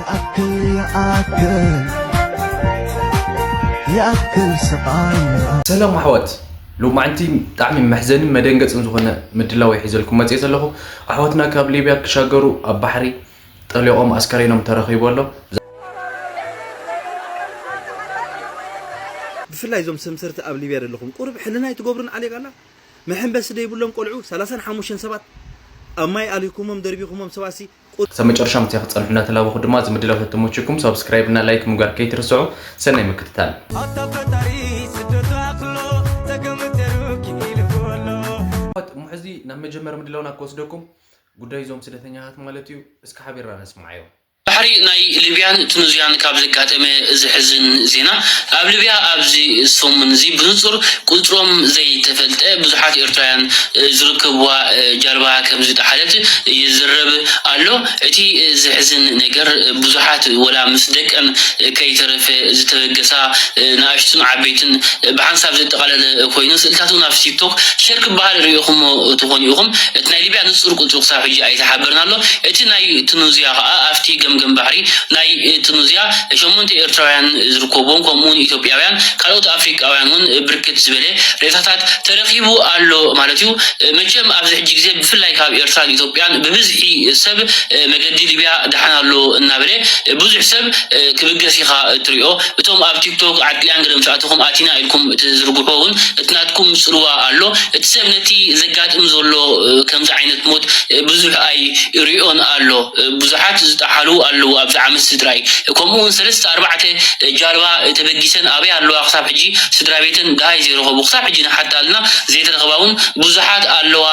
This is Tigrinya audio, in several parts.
يأكل يأكل يأكل سقايا. ሰላም ኣሕዋት፣ ሎማዕንቲ ብጣዕሚ መሕዘንን መደንገፅን ዝኾነ ምድላው ሒዘልኩም መፅየ ዘለኹ። ኣሕዋትና ካብ ሊብያ ክሻገሩ ኣብ ባሕሪ ጠሊቖም ኣስከሬኖም ተረኺቡ ኣሎ። ብፍላይ እዞም ሰምሰርቲ ኣብ ሊብያ ዘለኹም ቁሩብ ሕልና ኣይትገብሩን? ዓሌጋላ መሐንበሲ ዘይብሎም ቆልዑ ሰላሳን ሓሙሽተን ሰባት ኣብ ማይ ኣሊኩሞም ደርቢኹሞም ሰባት ሲ ክሳብ መጨረሻ ምስያ ክትጸንሑ እናተላበኹ ድማ፣ እዚ ምድላው ተተመችኩም ሳብስክራይብ እና ላይክ ምግባር ከይትርስዑ። ሰናይ ምክትታል። ኣታ ፈጣሪ ስደቱ ኣኽሎ ተገምተሩ ኪኢሉ ኣሎ። እሞ ሕዚ ናብ መጀመር ምድላውና ክወስደኩም፣ ጉዳይ እዞም ስደተኛታት ማለት እዩ። እስኪ ሓቢርና ነስምዓዮ። ባሕሪ ናይ ሊብያን ቱኒዝያን ካብ ዘጋጠመ ዘሕዝን ዜና፣ ኣብ ሊብያ ኣብዚ ሰሙን እዚ ብንጹር ቁጽሮም ዘይተፈልጠ ብዙሓት ኤርትራውያን ዝርከብዋ ጃልባ ከም ዝጠሓለት ይዝረብ ኣሎ። እቲ ዘሕዝን ነገር ብዙሓት ወላ ምስ ደቀን ከይተረፈ ዝተበገሳ ንኣሽቱን ዓበይትን ብሓንሳብ ዘጠቓለለ ኮይኑ፣ ስእልታት እውን ኣብ ቲክቶክ ሸር ክበሃል ርኢኹሞ ትኾኑ ኢኹም። እቲ ናይ ሊብያ ንጹር ቁጽሩ ክሳብ ሕጂ ኣይተሓበርን ኣሎ። እቲ ናይ ቱኒዝያ ከኣ ኣብቲ ገምገም ባሕሪ ናይ ቱኒዝያ ሸሞንተ ኤርትራውያን ዝርከብዎም፣ ከምኡውን ኢትዮጵያውያን፣ ካልኦት ኣፍሪቃውያን እውን ብርክት ዝበለ ሬሳታት ተረኺቡ ኣሎ ማለት እዩ። መቸም ኣብዚ ሕጂ ግዜ ብፍላይ ካብ ኤርትራን ኢትዮጵያን ብብዝሒ ሰብ መገዲ ሊብያ ደሓን ኣሎ እናበለ ብዙሕ ሰብ ክብገስ ኢኻ እትሪኦ። እቶም ኣብ ቲክቶክ ዓጥልያን ገለ ምስ ኣተኹም ኣቲና ኢልኩም እትዝርግሖ እውን እቲ ናትኩም ጽልዋ ኣሎ። እቲ ሰብ ነቲ ዘጋጥም ዘሎ ከምዚ ዓይነት ሞት ብዙሕ ኣይሪኦን ኣሎ። ብዙሓት ዝጠሓሉ ኣለዉ ኣብዚ ዓመት እዚ ጥራይ። ከምኡ እውን ሰለስተ ኣርባዕተ ጃልባ ተበጊሰን ኣበይ ኣለዋ ክሳብ ሕጂ ስድራ ቤተን ደሃይ ዘይረኸቡ፣ ክሳብ ሕጂ ንሓታ ኣለና ዘይተረኸባ እውን ብዙሓት ኣለዋ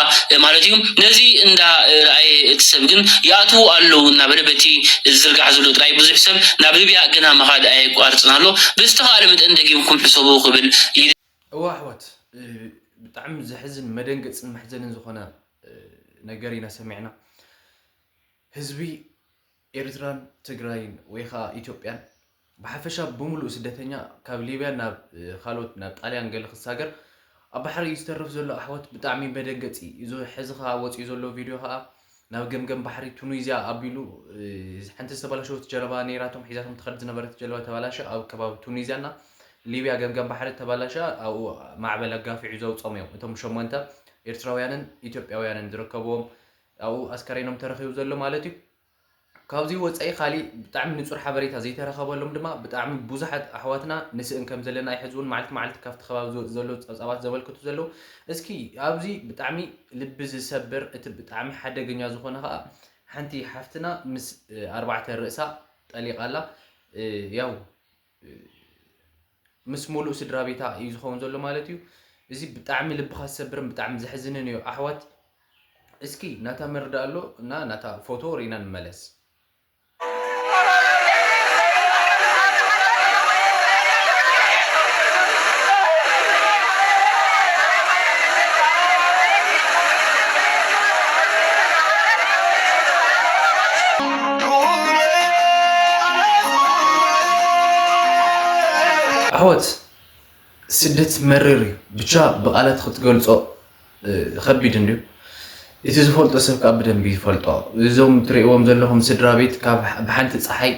ማለት እዩ። ነዚ እንዳ ረኣየ እቲ ሰብ ግን ይኣትዉ ኣለዉ እናበለ በቲ ዝዝርጋሕ ዘሎ ጥራይ ብዙሕ ሰብ ናብ ሊብያ ገና ምኻድ ኣየቋርጽን ኣሎ። ብዝተኻእለ መጠን ደጊምኩም ሕሰቡ ክብል ይደ- እዋ ኣሕዋት፣ ብጣዕሚ ዘሕዝን መደንገጽን መሕዘንን ዝኾነ ነገር ኢና ሰሚዕና። ህዝቢ ኤርትራን ትግራይን ወይ ኸዓ ኢትዮጵያን ብሓፈሻ ብምሉእ ስደተኛ ካብ ሊብያ ናብ ካልኦት ናብ ጣልያን ገለ ክሳገር ኣብ ባሕሪ እዩ ዝተርፍ ዘሎ ኣሕዋት። ብጣዕሚ መደንገጺ እዩ። እዚ ሕዚ ኸዓ ወፂኡ ዘሎ ቪድዮ ኸዓ ናብ ገምገም ባሕሪ ቱኒዝያ ኣቢሉ ሓንቲ ዝተባላሸወት ጀልባ ነይራቶም ሒዛቶም ትኸድ ዝነበረት ጀልባ ተባላሸ ኣብ ከባቢ ቱኒዝያ እና ሊብያ ገምገም ባሕሪ ተባላሸ ኣብኡ ማዕበል ኣጋፊዑ ዘውፅኦም እዮም። እቶም ሸሞንተ ኤርትራውያንን ኢትዮጵያውያንን ዝርከብዎም ኣብኡ ኣስከሬኖም ተረኺቡ ዘሎ ማለት እዩ። ካብዚ ወፃኢ ካሊእ ብጣዕሚ ንፁር ሓበሬታ ዘይተረኸበሎም ድማ ብጣዕሚ ብዙሓት ኣሕዋትና ንስእን ከም ዘለና እዩ። ሕዚ እውን መዓልቲ መዓልቲ ካብቲ ከባቢ ዝወፁ ዘለዉ ፀብፃባት ዘመልክቱ ዘለዉ። እስኪ ኣብዚ ብጣዕሚ ልቢ ዝሰብር እቲ ብጣዕሚ ሓደገኛ ዝኾነ ከዓ ሓንቲ ሓፍትና ምስ ኣርባዕተ ርእሳ ጠሊቓ ኣላ። ያው ምስ ሙሉእ ስድራ ቤታ እዩ ዝኸውን ዘሎ ማለት እዩ። እዚ ብጣዕሚ ልብኻ ዝሰብርን ብጣዕሚ ዘሕዝንን እዩ ኣሕዋት። እስኪ ናታ መርዳእ ኣሎ እና ናታ ፎቶ ርኢና ንመለስ። ኣሕዋት፣ ስደት መሪር እዩ። ብቻ ብቓላት ክትገልጾ ከቢድ እንድዩ። እቲ ዝፈልጦ ሰብ ከዓ ብደንቢ ይፈልጦ። እዞም ትርእይዎም ዘለኹም ስድራ ቤት ካብ ብሓንቲ ፀሓይ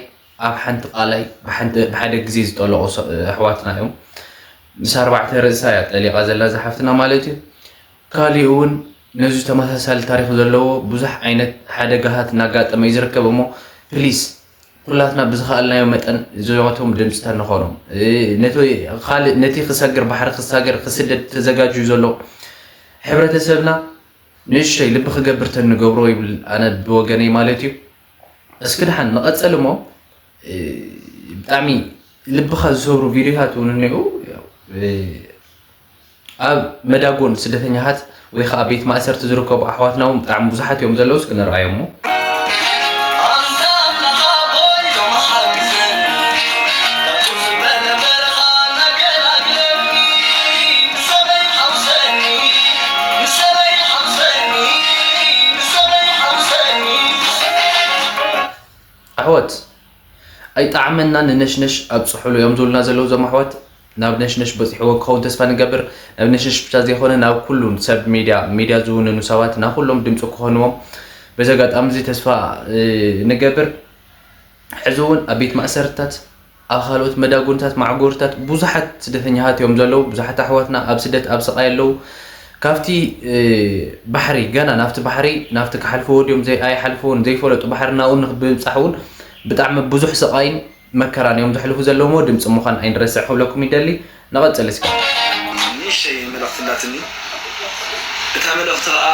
ኣብ ሓንቲ ቃላይ ብሓደ ግዜ ዝጠለቑ ኣሕዋትና እዮም። ምስ ኣርባዕተ ርእሳ እያ ጠሊቓ ዘላ ዝሓፍትና ማለት እዩ። ካሊእ እውን ነዚ ተመሳሳሊ ታሪክ ዘለዎ ብዙሕ ዓይነት ሓደጋታት እናጋጠመ እዩ ዝርከብ እሞ ፕሊስ ኩላትና ብዝኸኣልናዮ መጠን እዚኦቶም ድምፅታት ንኾኖም። ነቲ ካልእ ነቲ ክሰግር ባሕሪ ክሳገር ክስደድ ተዘጋጅዩ ዘሎ ሕብረተሰብና ንእሽተይ ልቢ ክገብር ተንገብሮ ይብል ኣነ ብወገነይ ማለት እዩ። እስኪ ደሓን ንቐፅል እሞ ብጣዕሚ ልብኻ ዝሰብሩ ቪድዮታት እውን እኒኡ። ኣብ መዳጎን ስደተኛታት ወይ ከዓ ቤት ማእሰርቲ ዝርከቡ ኣሕዋትና እውን ብጣዕሚ ብዙሓት እዮም ዘለዉ። እስኪ ንርኣዮ እሞ። ኣሕዋት ኣይጠዓመና ንነሽነሽ ኣብፅሑሉ እዮም ዝብሉና ዘለዉ እዞም ኣሕዋት። ናብ ነሽነሽ በፂሕዎ ክኸውን ተስፋ ንገብር። ናብ ነሽነሽ ብቻ ዘይኮነ ናብ ኩሉ ሰብ ሚድያ ሚድያ ዝውንኑ ሰባት ናብ ኩሎም ድምፂ ክኾንዎም በዚ ኣጋጣሚ እዚ ተስፋ ንገብር። ሕዚ እውን ኣብ ቤት ማእሰርታት፣ ኣብ ካልኦት መዳጎንታት፣ ማዕጎርታት ብዙሓት ስደተኛታት እዮም ዘለዉ። ብዙሓት ኣሕዋትና ኣብ ስደት ኣብ ስቓይ ኣለዉ። ካብቲ ባሕሪ ገና ናብቲ ባሕሪ ናብቲ ክሓልፍዎ ድዮም ኣይሓልፍዎን ዘይፈለጡ ባሕሪ ናብኡ ንክብብፃሕ እውን ብጣዕሚ ብዙሕ ስቓይን መከራን እዮም ዘሕልፉ ዘለዉ። ድምፂ ምዃን ኣይንረስዕ ክብለኩም ይደሊ። ንቐፅል እስኪ። ንእሽተይ መልእኽቲ ኣላትኒ። እታ መልእኽቲ ከዓ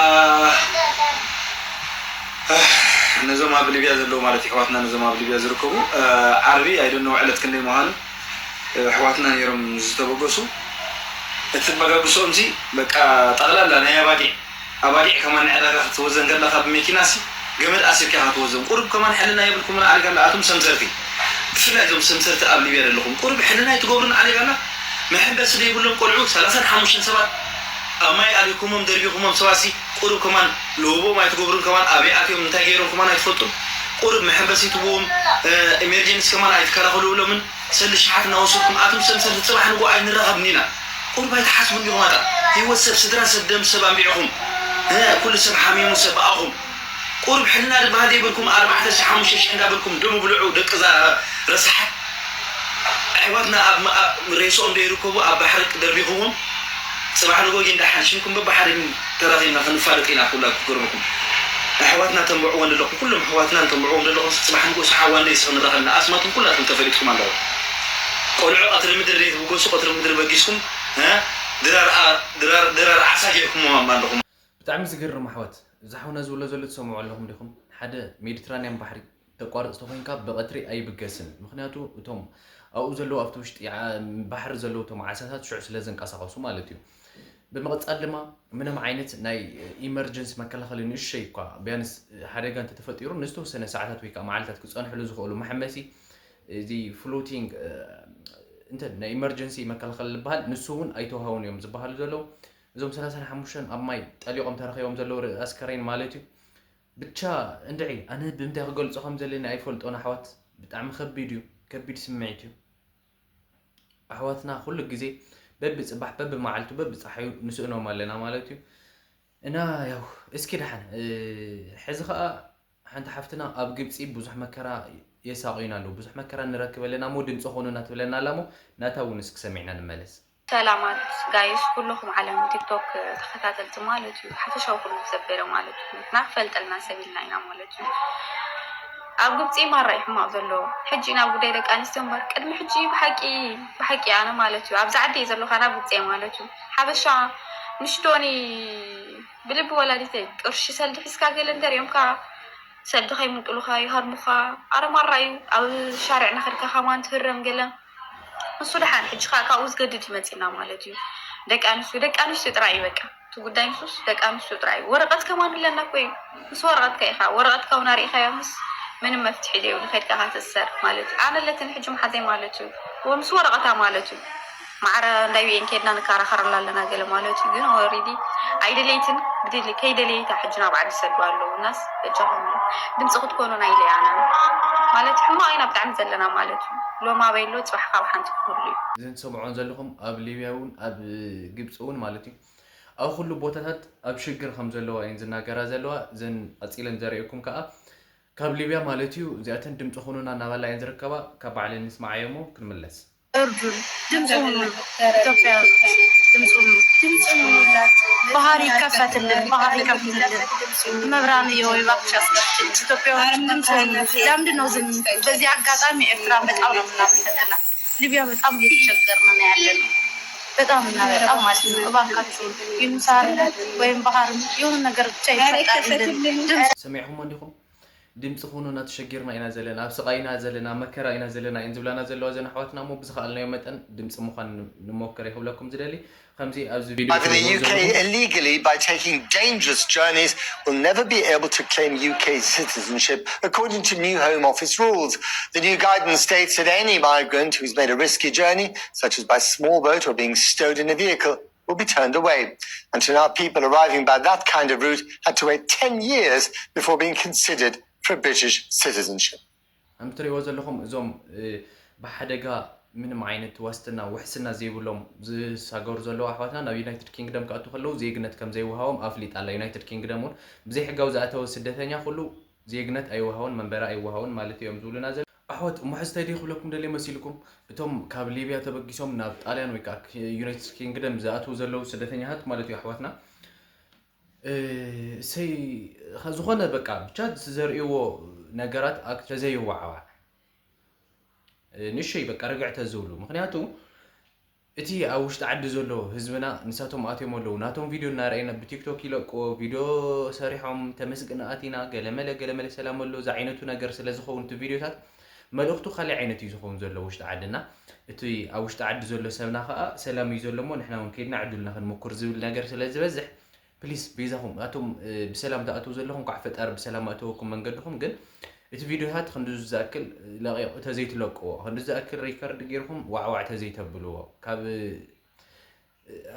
ነዞም ኣብ ሊብያ ዘለዉ ማለት ኣሕዋትና ነዞም ኣብ ሊብያ ዝርከቡ ዓርቢ ኣይደነው ዕለት ክንደይ ምዃኑ ኣሕዋትና ነይሮም ዝተበገሱ። እቲ መጋግሶኦም ሲ በቃ ጠቕላላ ናይ ኣባጊዕ ኣባጊዕ ከማን ዕዳጋ ክትወዘን ከለኻ ብመኪና ሲ ገመድ ኣሲርካ ኢኻ ትወዘን። ቁሩብ ከማን ሕልና የብልኩምን ዓሊጋላ ኣቱም ሰምሰርቲ። ብፍላይ እዞም ሰምሰርቲ ኣብ ሊብያ ዘለኹም ቁሩብ ሕልና ኣይትገብሩን ዓሊጋላ። መሐንበሲ ዘይብሎም ቆልዑ ሰላሳን ሓሙሽተን ሰባት ኣብ ማይ ኣሊኩሞም ደርቢኹሞም ሰባት ሲ ቁሩብ ከማን ልውቦም ኣይትገብሩን ከማን ኣበይ ኣትዮም እንታይ ገይሮም ከማን ኣይትፈልጡን። ቁሩብ መሐንበሲ ትብዎም ኢሜርጀንሲ ከማን ኣይትከላኸልሎምን። ሰልዲ ሸሓት እናወሰድኩም ኣቱም ሰምሰርቲ ፅባሕ ንጎ ኣይንራኸብን ኢና። ቁሩብ ኣይትሓስቡን ዲኹም ኣታ ህይወት ሰብ ስድራ ሰብ ደም ሰብ ኣንቢዕኹም ኩሉ ሰብ ሓሚሙ ሰብ በኣኹም ቁሩብ ሕልና ዝበሃል ዘይብልኩም ኣርባዕተ ሽሕ ሓሙሽተ ሽሕ እንዳበልኩም ደሙ ብልዑ ደቂ እዛ ረሳሓት ኣሕዋትና ኣብ ሬስኦም ዘይርከቡ ኣብ ባሕሪ ደርቢኹዎም ፅባሕ ንጎ ግን ደሓን ሽምኩም በባሓደ ተራኺብና ክንፋለጥ ኢና ኩላ ክገርመኩም ኣሕዋትና ተንብዕወን ዘለኹም ኩሎም ኣሕዋትና ተንብዕዎም ዘለኹም ፅባሕ ንጎ ሰሓዋ እንደ ይስኽ ንራኸብና ኣስማትኩም ኩላትኩም ተፈሊጥኩም ኣለኹም ቆልዑ ቀትሪ ምድሪ ዘይትብገሱ ቀትሪ ምድሪ በጊስኩም ድራር ዓሳ ጌርኩሞም ኣለኹም ብጣዕሚ ዝገርም ኣሕዋት እዚ ሓውና ዝብሎ ዘሎ ትሰምዑ ኣለኹም ዲኹም ሓደ ሜዲትራንያን ባሕሪ ተቋርፅ ተኮይንካ ብቐትሪ ኣይብገስን ምክንያቱ እቶም ኣብኡ ዘለዉ ኣብቲ ውሽጢ ባሕሪ ዘለዉ እቶም ዓሳታት ሽዑ ስለ ዝንቀሳቐሱ ማለት እዩ ብምቕፃል ድማ ምንም ዓይነት ናይ ኢመርጀንሲ መከላኸሊ ንእሸይ እኳ ቢያንስ ሓደጋ እንተተፈጢሩ ንዝተወሰነ ሰዓታት ወይ ከዓ መዓልታት ክፀንሕሉ ዝኽእሉ መሐመሲ እዚ ፍሎቲንግ እንትን ናይ ኢመርጀንሲ መከላኸሊ ዝበሃል ንሱ እውን ኣይተዋሃውን እዮም ዝበሃሉ ዘለዉ እዞም ሰላሳን ሓሙሽተን ኣብ ማይ ጠሊቖም ተረኺቦም ዘለዉ ኣስከሬን ማለት እዩ ብቻ እንድዒ ኣነ ብምንታይ ክገልፆ ከም ዘለኒ ኣይፈልጦን ኣሕዋት ብጣዕሚ ከቢድ እዩ ከቢድ ስምዒት እዩ ኣሕዋትና ኩሉ ግዜ በቢ ፅባሕ በቢ መዓልቱ በቢ ፀሓዩ ንስእኖም ኣለና ማለት እዩ እና ያው እስኪ ደሓን ሕዚ ከዓ ሓንቲ ሓፍትና ኣብ ግብፂ ብዙሕ መከራ የሳቑዩና ኣለዉ ብዙሕ መከራ ንረክብ ኣለና እሞ ድምፂ ኾኑና ትብለና ኣላ እሞ ናታ እውን እስኪ ሰሚዕና ንመለስ ሰላማት ጋይስ ኩልኹም ዓለም ቲክቶክ ተኸታተልቲ ማለት እዩ ሓፈሻዊ ኩሉ ዘበለ ማለት እዩ ንሕና ክፈልጠልና ሰብ ኢልና ኢና ማለት እዩ ኣብ ግብፂ ማራ እዩ ሕማቕ ዘሎ ሕጂ ናብ ጉዳይ ደቂ ኣንስትዮ እምበር ቅድሚ ሕጂ ብሓቂ ብሓቂ ኣነ ማለት እዩ ኣብዚ ዓዲ እየ ዘለኹ ናብ ግብፂ እየ ማለት እዩ ሓበሻ ምሽ ዶኒ ብልቢ ወላዲተይ ቅርሺ ሰልዲ ሒዝካ ገለ እንተሪኦምካ ሰልዲ ከይምንጥሉኻ ይሃርሙኻ ኣረ ማራ እዩ ኣብ ሻርዕ ናኸድካ ከማን ትህረም ገለ ንሱ ደሓን ሕጂ ከዓ ካብኡ ዝገድድ እዩ መፂና ማለት እዩ ደቂ ኣንስትዮ ደቂ ኣንስትዮ ጥራይ እዩ በቃ እቲ ጉዳይ ንሱስ ደቂ ኣንስትዮ ጥራይ እዩ ወረቐት ከማን ኣለና እኮ እዩ ምስ ወረቐትካ ኢኻ ወረቐትካ እውን ኣርኢኻዮምስ ምንም መፍትሒ ዘይብሉ ከድካ ካትእሰር ማለት እዩ ኣነ ኣለትን ሕጂ መሓዘይ ማለት እዩ ወ ምስ ወረቐታ ማለት እዩ ማዕረ እንዳ ዩኤን ከድና ንከራኸረላ ኣለና ገለ ማለት እዩ ግን ኦሬዲ ኣይደለይትን ብድል ከይደለይታ ሕጂ ናብ ዓዲ ሰዱ ኣለዉ እናስ በጃኹም ድምፂ ክትኮኑና ኢለ ኣነ ማለት ሕማቕ ኢና ብጣዕሚ ዘለና ማለት እዩ ሎም ኣበይ ኣሎ ፅባሕ ካብ ሓንቲ ክህሉ እዩ እዘን ትሰምዖን ዘለኹም ኣብ ሊብያ እውን ኣብ ግብፂ እውን ማለት እዩ ኣብ ኩሉ ቦታታት ኣብ ሽግር ከም ዘለዋ እየን ዝናገራ ዘለዋ እዘን ቀፂለን ዘርእየኩም ከዓ ካብ ሊብያ ማለት እዩ እዚኣተን ድምፂ ኩኑና እናበላ እየን ዝርከባ ካብ ባዕለን ንስማዓዮ እሞ ክንምለስ እርዱን ድምፂ ሁኑ ኢትዮጵያውያን ድምፂ ሁኑ ድምፂ ሁኑላት ባህር ይከፈትልን ባህር ይከፍትልን መብራን የወይ እባክሽ አስከፍችል ኢትዮጵያውያን ድምፂ ሁኑ ለምንድን ነው ዝም በዚህ አጋጣሚ ኤርትራን በጣም ነው የምናመሰግናት ሊቢያ በጣም እየተቸገርን ነው ያለነው በጣም እና በጣም ማለት ነው እባካችሁ ይኑሳር ወይም ባህር የሆነ ነገር ብቻ ይፈጠርልን ድምፂ ሰሚዕኹሞ እንዲኹም ድምፂ ኩኑና ተሸጊርና ኢና ዘለና ኣብ ስቓይ ኢና ዘለና መከራ ኢና ዘለና እየን ዝብላና ዘለዋ እዘን ኣሕዋትና እሞ ብዝኸኣልናዮ መጠን ድምፂ ምዃን ንሞክር እየ ክብለኩም ዝደሊ ከምዚ ኣብዚ ቪድዮ Arriving in the U K illegally by taking dangerous journeys will never be able to claim U K citizenship, according to new Home Office rules. The new guidance states that any migrant who's made a risky journey, such as by small boat or being stowed in a vehicle, will be turned away. Until now, people arriving by that kind of route had to wait ten years before being considered for British citizenship. ከም ትሪእዎ ዘለኹም እዞም ብሓደጋ ምንም ዓይነት ዋስትና ውሕስና ዘይብሎም ዝሳገሩ ዘለዉ ኣሕዋትና ናብ ዩናይትድ ኪንግደም ክኣቱ ከለዉ ዜግነት ከም ዘይወሃቦም ኣፍሊጣ ኣላ ዩናይትድ ኪንግደም እውን ብዘይሕጋዊ ዝኣተወ ስደተኛ ኩሉ ዜግነት ኣይወሃቦን መንበሪ ኣይወሃቦን ማለት እዮም ዝብሉና ዘለ ኣሕዋት፣ እሞ ሕዚ እንታይ ድየ ክብለኩም ደልየ መሲልኩም? እቶም ካብ ሊብያ ተበጊሶም ናብ ጣልያን ወይ ከዓ ክ-፣ ዩናይትድ ኪንግደም ዝኣትዉ ዘለዉ ስደተኛታት ማለት እዩ ኣሕዋትና። እ፣ ሰይ-፣ ኸ-፣ ዝኾነ በቃ ብቻ ዝዘርእዎ ነገራት ኣክ-፣ ተዘይዋዓዋዕ። እ፣ ንእሸይ በቃ ርግዕ ተዝብሉ። ምኽንያቱ እቲ ኣብ ውሽጢ ዓዲ ዘሎ ህዝብና ንሳቶም ኣትዮም ኣለዉ። ናቶም ቪድዮ እናረኣየና ብቲክቶክ ይለቅዎ፣ ቪድዮ ሰሪሖም ተመስገን ኣቲና፣ ገለመለ ገለመለ ሰላም ኣሎ፣ ዝዓይነቱ ነገር ስለ ዝኸውን እቲ ቪድዮታት መልእኽቱ ካልእ ዓይነት እዩ ዝኸውን ዘሎ ውሽጢ ዓድና። እቲ ኣብ ውሽጢ ዓዲ ዘሎ ሰብና ኸኣ ሰላም እዩ ዘሎ እሞ ንሕና እውን ከይድና ዕድልና ክንምኩር ዝብል ነገር ስለ ዝበዝሕ ፕሊስ በይዛኹም ኣቶም፣ እ፣ ብሰላም ትኣትዉ ዘለኹም እንኳዕ ፈጣሪ ብሰላም ኣእተወኩም መንገድኹም። ግን እቲ ቪድዮታት ክንድዚ ዝኣክል ለቒቑ ተዘይትለቅዎ፣ ክንድዚ ዝኣክል ሪከርድ ጌርኩም ዋዕዋዕ ተዘይተብልዎ፣ ካብ፣ እ፣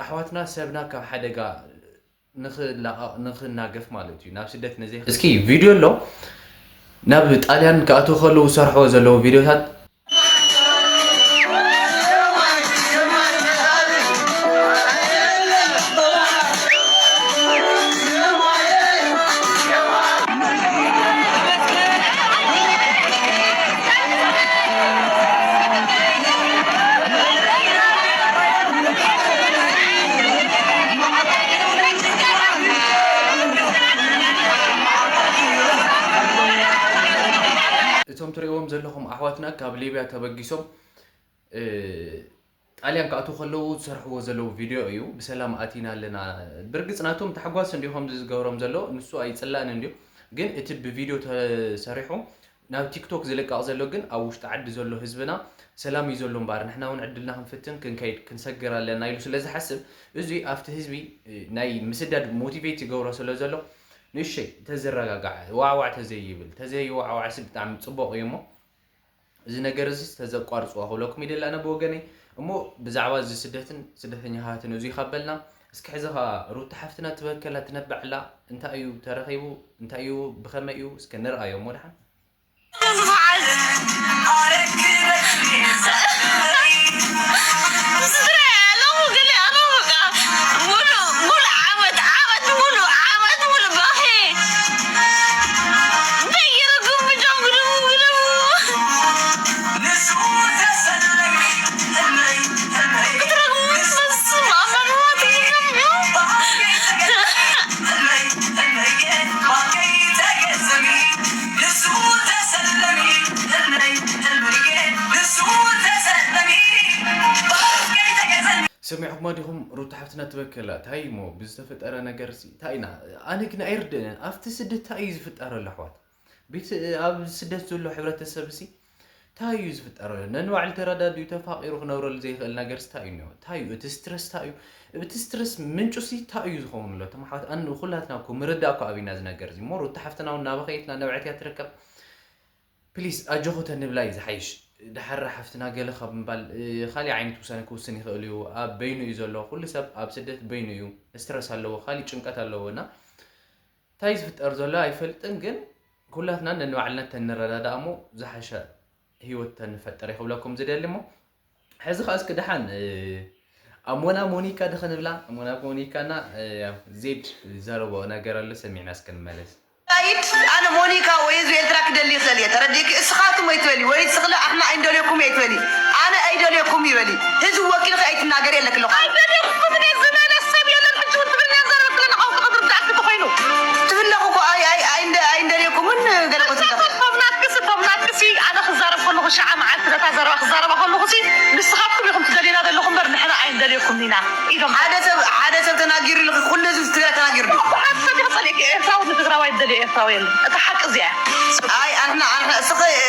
ኣሕዋትና ሰብና ካብ ሓደጋ ንኽላቐቕ ንኽናገፍ ማለት እዩ። ናብ ስደት ነዘይ እስኪ ቪድዮ ኣሎ ናብ ጣልያን ክኣትዉ ከለዉ ዝሰርሕዎ ዘለዉ ቪድዮታት እቶም ትርእይዎም ዘለኹም ኣሕዋትና ካብ ሊብያ ተበጊሶም፣ እ፣ ጣልያን ክኣትዉ ከለዉ ዝሰርሕዎ ዘለዉ ቪድዮ እዩ። ብሰላም ኣቲና ኣለና። ብርግጽ ናቶም ታሕጓስ እንዲዩ ከምዚ ዝገብሮም ዘሎ፣ ንሱ ኣይጽላእን እንዲዩ። ግን እቲ ብቪድዮ ተሰሪሑ ናብ ቲክቶክ ዝልቀቕ ዘሎ ግን ኣብ ውሽጢ ዓዲ ዘሎ ህዝብና ሰላም እዩ ዘሎ እምበኣር፣ ንሕና እውን ዕድልና ክንፍትን ክንከይድ ክንሰግር ኣለና ኢሉ ስለ ዝሓስብ፣ እዚ ኣብቲ ህዝቢ፣ እ፣ ናይ ምስዳድ ሞቲቬት ይገብሮ ስለ ዘሎ፣ ንእሸይ ተዝረጋጋዕ፣ ዋዕዋዕ ተዘይብል፣ ተዘይዋዕዋዕሲ ብጣዕሚ ጽቡቕ እዩ እሞ፣ እዚ ነገር እዚ ተዘቋርጽዋ ክብለኩም ይደሊ ኣነ ብወገነይ። እሞ ብዛዕባ እዚ ስደትን ስደተኛታትን እዚ ካብ በልና፣ እስኪ ሕዚ ኸኣ ሩታ ሓፍትና ትበከላ ትነብዐላ እንታይ እዩ ተረኺቡ፣ እንታይ እዩ ብኸመይ እዩ እስከ ንርኣዮ እሞ ደሓን። ሰሚዕኩማ ዲኹም? ሩታ ሓፍትና ትበከላ። እንታይ እሞ ብዝተፈጠረ ነገር ሲ እንታይ ኢና? ኣነ ግን ኣይርድእን። ኣብቲ ስደት እንታይ እዩ ዝፍጠር ኣሎ ኣሕዋት? ቤት-፣ ኣብ ስደት ዘሎ ሕብረተሰብ ሲ እንታይ እዩ ዝፍጠር ኣሎ? ነንባዕሉ ተረዳዲኡ ተፋቒሩ ክነብረሉ ዘይኽእል ነገር ሲ እንታይ እዩ እኒኦ? እንታይ እዩ? እቲ ስትረስ እንታይ እዩ? እቲ ስትረስ ምንጩ ሲ እንታይ እዩ ዝኸውን ኣሎ? እቶም ኣሕዋት ኣን-፣ ኩላትና እኮ ምርዳእ እኮ ኣብና እዚ ነገር እዚ። እሞ ሩታ ሓፍትና እውን እናበኸየት እናነብዐት እያ ትርከብ። ፕሊስ ኣጆኹ ተንብላ እዩ ዝሓይሽ። ደሓር ሓፍትና ገለ ካብ ምባል፣ እ፣ ካሊእ ዓይነት ውሳኔ ክውስን ይኽእል እዩ። ኣብ በይኑ እዩ ዘሎ። ኩሉ ሰብ ኣብ ስደት በይኑ እዩ። ስትረስ ኣለዎ፣ ካሊእ ጭንቀት ኣለዎ እና እንታይ ዝፍጠር ዘሎ ኣይፈልጥን፣ ግን ኩላትና ነንባዕልና ተንረዳዳእ እሞ ዝሓሸ ህይወት ተንፈጥር እየ ክብለኩም ዝደሊ እሞ፣ ሕዚ ኸኣ እስኪ ደሓን፣ እ፣ ኣሞና ሞኒካ ዶ ክንብላ? ኣሞና ሞኒካና፣ እ፣ ያው ዜድ ዘረቦ ነገር ኣሎ፣ ሰሚዕና እስኪ ንመለስ። ሳይድ፣ ኣነ ሞኒካ ወይ ህዝቢ ኤርትራ ክደሊ ይኽእል እየ፣ ተረዲእኪ? እስኻትም ኣይትበሊ፣ ወይ እስኽለ ኣሕና ኣይንደልየኩም እየ ኣይትበሊ፣ ኣነ ኣይደልየኩም ይበሊ። ህዝቢ ወኪልኺ ኣይትናገሪ ኣለኪ ኣለኹ። ኣይደልየኩምን እየ ዝበለ ሰብ የለን። ሕጂ እውን ትግርኛ ዘረብክለ ንኻውቂ ክትርዳእኪ ተኾይኑ። ትፍለኹ እኮ፣ ኣይ-፣ ኣይ-፣ ኣይንደ-፣ ኣይንደልየኩምን ገለ እኮ ትብለኺ። እቶም ናትክሲ፣ እቶም ናትክሲ፣ ኣነ ክዛረብ ከለኹ ሸዓ መዓልቲ ነታ ዘረባ ክዛረባ ከለኹሲ፣ ንስኻትኩም ኢኹም ትደልዩና ዘለኹም እምበር ንሕና ኣይንደልየኩም ኢና ኢሎም። ሓደ ሰብ፣ ሓደ ሰብ ተናጊሩ ኢልኺ፣ ኩሉ ህዝቢ ትግራይ ተናጊሩ ድዩ? ሓሰት ኢኻ ጸሊእኪ፣ ኤርትራዊ ንትግራዋይ ዝደልዮ ኤርትራዊ የለን። እታ ሓቂ እዚኣ እያ። ኣይ፣ ኣንሕና፣ ኣንሕና፣ እስኺ፣ እ፣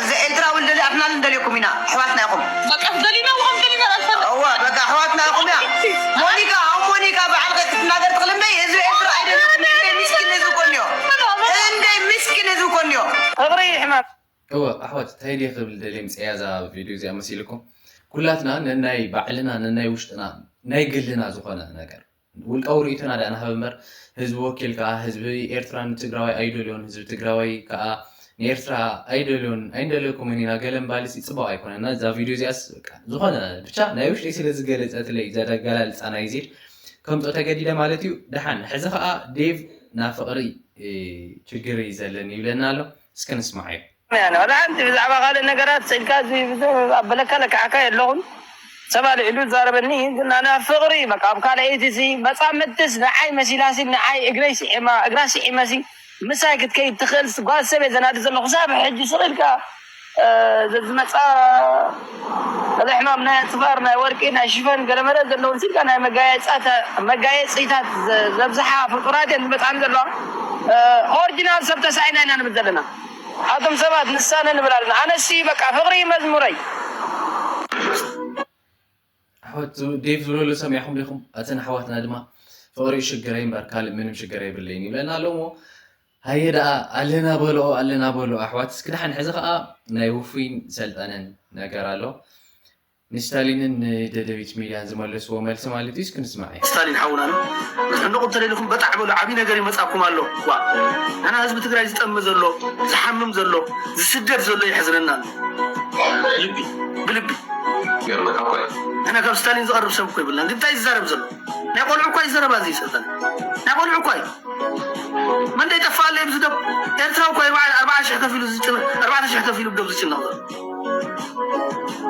ዘ-፣ ኤርትራዊ ንደልዮ፣ ኣንሕና ንደልየኩም ኢና፣ ኣሕዋትና ኢኹም። በቃ፣ ደሊና፣ ወኸም ደሊና፣ ኣልፈና። እዋ፣ በቃ፣ ኣሕዋትና ኢኹም፣ ያ። ሞኒካ፣ ኣብ ሞኒካ፣ በዓልኺ ክትናገር ትኽእሊ እምበይ፣ ህዝቢ ኤርትራ ኣይደልየኩም፣ እንደ ምስኪን ህዝቢ እኮ እንዮ። እንደ ምስኪን ህዝቢ እኮ እንዮ። ክብሪ ይሕመር። እወ፣ ኣሕዋት፣ እንታይ ድየ ክብል ደልየ ምጽእያ እዛ ቪድዮ እዚኣ መሲልኩም? ኩላትና ነናይ ባዕልና፣ ነናይ ውሽጥና፣ ናይ ግልና ዝኾነ ነገር፣ ውልቃዊ ርእይቶና ደኣ ንሃብ እምበር፣ ህዝቢ ወኪል ከኣ፣ ህዝቢ ኤርትራ ንትግራዋይ ኣይደልዮን፣ ህዝቢ ትግራዋይ ከኣ ንኤርትራ ኣይደልዮን፣ ኣይንደልየኩምን ኢና፣ ገለ ምባልሲ ጽቡቕ ኣይኮነን። እና እዛ ቪድዮ እዚኣስ፣ በቃ፣ ዝኾነ፣ ብቻ ናይ ውሽጠይ ስለ ዝገለጸትለይ፣ እዛ ኣገላልጻ ናይ ዜድ ከምጾ ተገዲደ ማለት እዩ። ደሓን፣ ሕዚ ከኣ ዴቭ፣ ናብ ፍቕሪ፣ እ፣ ችግር እዩ ዘለኒ ይብለና ኣሎ። እስከ ንስማዓዮ። ያለ ወላ ሓንቲ ብዛዕባ ካልእ ነገራት ስኢልካ እዚ ኣብዚ ኣበለካ ለክዓካ የለኹም። ሰብ ኣልዒሉ ይዛረበኒ፣ ግን ኣነ ኣብ ፍቕሪ በቃ ኣብ ካልኣይቲ ሲ መጻምድትስ ንዓይ መሲላሲ ንዓይ እግረይ ስዒማ እግራ ስዒመሲ ምሳይ ክትከይድ ትኽእል ጓል ሰብ እየ ዘናዲ ዘለኹ። ሳብ ሕጂ ስቕ ኢልካ ዝመፃ ሕማም ናይ ኣፅፋር ናይ ወርቂ ናይ ሽፈን ገለመለ ዘለውን ሲልካ ናይ መጋየፅታት ዘብዝሓ ፍጡራት እየን ዝመፃኒ ዘለዋ። ኦሪጂናል ሰብ ተሳኢና ኢና ንብል ዘለና። ኣቶም ሰባት ንሳነ ንብል ኣለና። ኣነሲ በቃ ፍቅሪ መዝሙረይ። ኣሕዋት ዴቭ ዝብለሉ ሰሚዕኹም ዲኹም? ኣተን ኣሕዋትና ድማ ፍቅሪ ሽግረይ እምበር ካልእ ምንም ሽግር የብለይን ይብለና ኣሎ እሞ ሃየ ደኣ ኣለና በልኦ ኣለና በልኦ ኣሕዋት። እስኪ ደሓን ሕዚ ከዓ ናይ ውፉይን ሰልጠነን ነገር ኣሎ። ንስታሊንን ንደደቢት ሚድያን ዝመለስዎ መልሲ ማለት እዩ። እስኪ ንስማዕ። ስታሊን ሓውና ነው። ሕንቁ እንተደሊኹም በጣዕ በሉ ዓብዪ ነገር ይመፃኩም ኣሎ። ዋ ኣና ህዝቢ ትግራይ ዝጠሚ ዘሎ ዝሓምም ዘሎ ዝስደድ ዘሎ ይሕዝነና ኣሎ። ልቢ ብልቢ ኣና ካብ ስታሊን ዝቐርብ ሰብ እኮ ይብልና። ግን እንታይ ዝዛረብ ዘሎ ናይ ቆልዑ እኳ ይዘረባ እዚ ሰልጠነ ናይ ቆልዑ እኳ እዩ። መን ደይጠፍእ ኣሎ እዩ ብዝደብ ኤርትራዊ እኳ እዩ በዓል ኣርባዓ ሽሕ ከፊሉ ዝጭነ ኣርባዕተ ሽሕ ከፊሉ ብደብ ዝጭነቕ ዘሎ።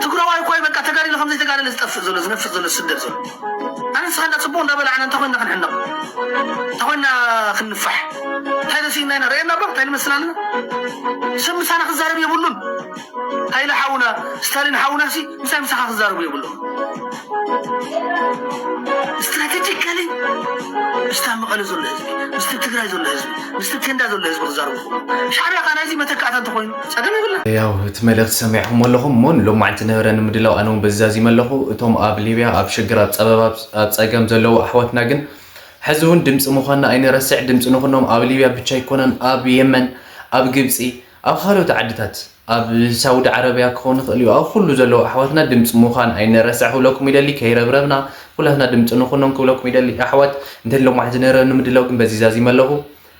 ትግራዋይ እኳ እዩ በቃ ተጋዲሉ ከም ዘይተጋደለ ዝጠፍእ ዘሎ ዝነፍእ ዘሎ ዝስደድ ዘሎ። ኣነ ንስኻ እንዳ ፅቡቕ እንዳበላዕና እንታይ ኮይንና ክንሕነቕ እንታይ ኮይንና ክንፋሕ እንታይ ረሲእና ኢና ረእየና እባ እንታይ ንመስል ኣለና። ሰብ ምሳና ክዛረብ የብሉን። ሃይለ ሓውና ስታሊን ሓውና ሲ ምሳይ ምሳኻ ክዛረቡ የብሎም። ስትራቴጂካሊ ምስታ መቐለ ዘሎ ህዝቢ ምስቲ ትግራይ ዘሎ ህዝቢ ምስቲ ቴንዳ ዘሎ ህዝቢ ክዛረቡ ሻዕብያ ካ ናይዚ መተካእታ እንተኮይኑ ፀገም የብልና። ያው እቲ መልእክቲ ሰሚዕኹም ኣለኹም እሞ ንሎማዕንቲ ነበረ ንምድላው ኣነ እውን በዚ ዛዚመ ኣለኹ። እቶም ኣብ ሊብያ ኣብ ሽግር ኣብ ፀበባ ኣብ ፀገም ዘለዉ ኣሕዋትና ግን ሕዚ እውን ድምፂ ምዃንና ኣይንረስዕ። ድምፂ ንኹኖም ኣብ ሊብያ ብቻ ኣይኮነን ኣብ የመን ኣብ ግብፂ ኣብ ካልኦት ዓድታት ኣብ ሳውዲ ዓረብያ ክኸውን ይኽእል እዩ። ኣብ ኩሉ ዘለዉ ኣሕዋትና ድምፂ ምዃን ኣይንረስዕ ክብለኩም ይደሊ። ከይረብረብና ኩላትና ድምፂ ንኹኖም ክብለኩም ይደሊ። ኣሕዋት እንተ ሎማዕ ዝነበረ ንምድላው ግን በዚ ዛዚመ ኣለኹ።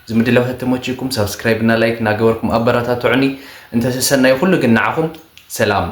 እዚ ምድላው ተተመችኩም ሳብስክራይብ እና ላይክ እናገበርኩም ኣበረታትዑኒ። እንተሰሰናዩ ኩሉ ግን ንዓኹም ሰላም።